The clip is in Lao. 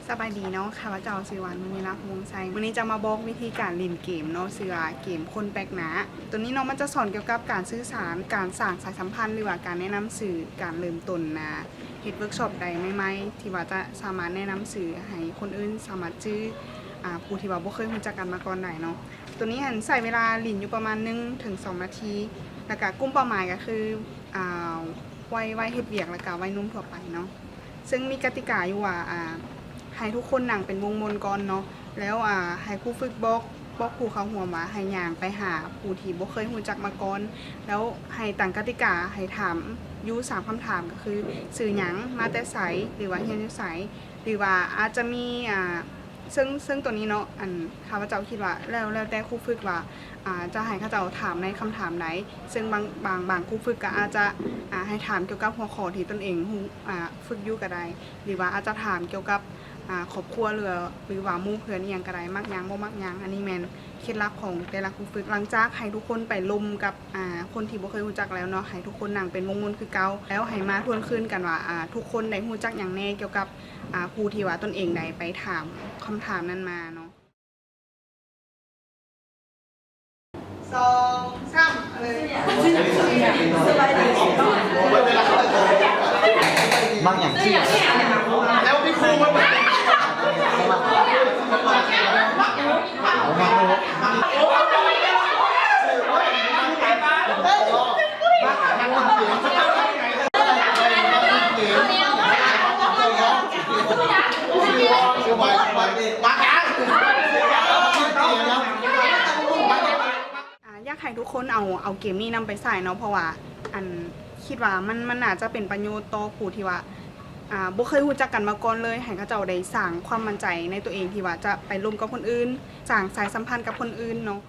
ສະບາຍດີເນາະ, ຂ້າພະເຈົ້າຊື່ຫວານ ມະນີລັກ ວົງໄຊ. ມື້ນີ້ຈະມາບອກວິທີການຫຼິ້ນເກມເນາະ, ຊື່ວ່າເກມຄົນແປກໜ້າ. ໂຕນີ້ເນາະ ມັນຈະສອນກ່ຽວກັບການສື່ສານ, ການສ້າງສາຍສຳພັນ ຫຼືວ່າການແນະນຳຊື່, ການເລີ່ມຕົ້ນນະ ເຮັດເວີກຊັອບໃດໃໝ່ໆ ທີ່ວ່າຈະສາມາດແນະນຳຊື່ໃຫ້ຄົນອື່ນສາມາດຈື່ ອາ ຜູ້ທີ່ວ່າບໍ່ເຄີຍຮູ້ຈັກກັນມາກ່ອນໄດ້ເນາະ. ໂຕນີ້ຫັ້ນໃຊ້ເວລາຫຼິ້ນຢູ່ປະມານໜຶ່ງເຖິງສອງນາທີ, ແລ້ວກະກຸ່ມເປົ້າໝາຍກະຄື ອາ ໄວ ໄວເຮັດວຽກ ແລ້ວກະໄວໜຸ່ມທົ່ວໄປເນາະ. ເຊິ່ງມີກະຕິກາຢູ່ວ່າ ອາ ໃຫ້ທຸກຄົນນັ່ງເປັນວົງມົນກ່ອນເນາະ, ແລ້ວ ອາ ໃຫ້ຄູຝຶກບອກ ບອກຜູ້ເຂົ້າຮ່ວມວ່າໃຫ້ຍ່າງໄປຫາຜູ້ທີ່ບໍ່ເຄີຍຮູ້ຈັກມາກ່ອນ, ແລ້ວໃຫ້ຕັ້ງກະຕິກາໃຫ້ຖາມຢູ່ສາມຄຳຖາມ ກໍຄື ຊື່ຫຍັງ, ມາແຕ່ໃສ ຫຼືວ່າຮຽນຢູ່ໃສ ຫຼືວ່າອາດຈະມີ ອາ ເຊິ່ງ ເຊິ່ງໂຕນີ້ເນາະ ອັນ ຂ້າພະເຈົ້າຄິດວ່າ ແລ້ວ ແລ້ວແຕ່ຄູຝຶກວ່າ ອາ ຈະໃຫ້ເຂົາເຈົ້າຖາມໃນຄຳຖາມໃດ, ເຊິ່ງບາງ ບາງ ບາງຄູຝຶກກໍອາດຈະ ອາ ໃຫ້ຖາມກ່ຽວກັບຫົວຂໍ້ທີ່ຕົນເອງຮູ້ ອາ ຝຶກຢູ່ກໍໄດ້ ຫຼືວ່າອາດຈະຖາມກ່ຽວກັບ ອາ ຄອບຄົວ ຫຼື ຫຼືວ່າໝູ່ເພື່ອນອີ່ຫຍັງກໍໄດ້, ມັກຫຍັງ ບໍ່ມັກຫຍັງ. ອັນນີ້ແມ່ນເຄັດລັບຂອງແຕ່ລະຄູຝຶກ. ຫຼັງຈາກໃຫ້ທຸກຄົນໄປລົມກັບ ອາ ຄົນທີ່ບໍ່ເຄີຍຮູ້ຈັກແລ້ວເນາະ, ໃຫ້ທຸກຄົນນັ່ງເປັນວົງມົນຄືເກົ່າ, ແລ້ວໃຫ້ມາທວນຄືນກັນວ່າ ອາ ທຸກຄົນໄດ້ຮູ້ຈັກຫຍັງແດ່ກ່ຽວກັບ ອາ ຜູ້ທີ່ວ່າຕົນເອງໄດ້ໄປຖາມຄຳຖາມນັ້ນມາເນາະ. ສອງ ສາມ ເອົາເລີຍ. ມັກຫຍັງ? ແລ້ວມີຄູມັນ ອາ ຢາກໃຫ້ທຸກຄົນເອົາ ເອົາເກມນີ້ນຳໄປໃຊ້ເນາະ, ເພາະວ່າ ອັນ ຄິດວ່າມັນ ມັນໜ້າຈະເປັນປະໂຫຍດຕໍ່ຜູ້ທີ່ວ່າ ອາ ບໍ່ເຄີຍຮູ້ຈັກກັນມາກ່ອນເລີຍ, ໃຫ້ເຂົາເຈົ້າໄດ້ສ້າງຄວາມໝັ້ນໃຈໃນຕົວເອງ ທີ່ວ່າຈະໄປລົມກັບຄົນອື່ນ, ສ້າງສາຍສຳພັນກັບຄົນອື່ນເນາະ.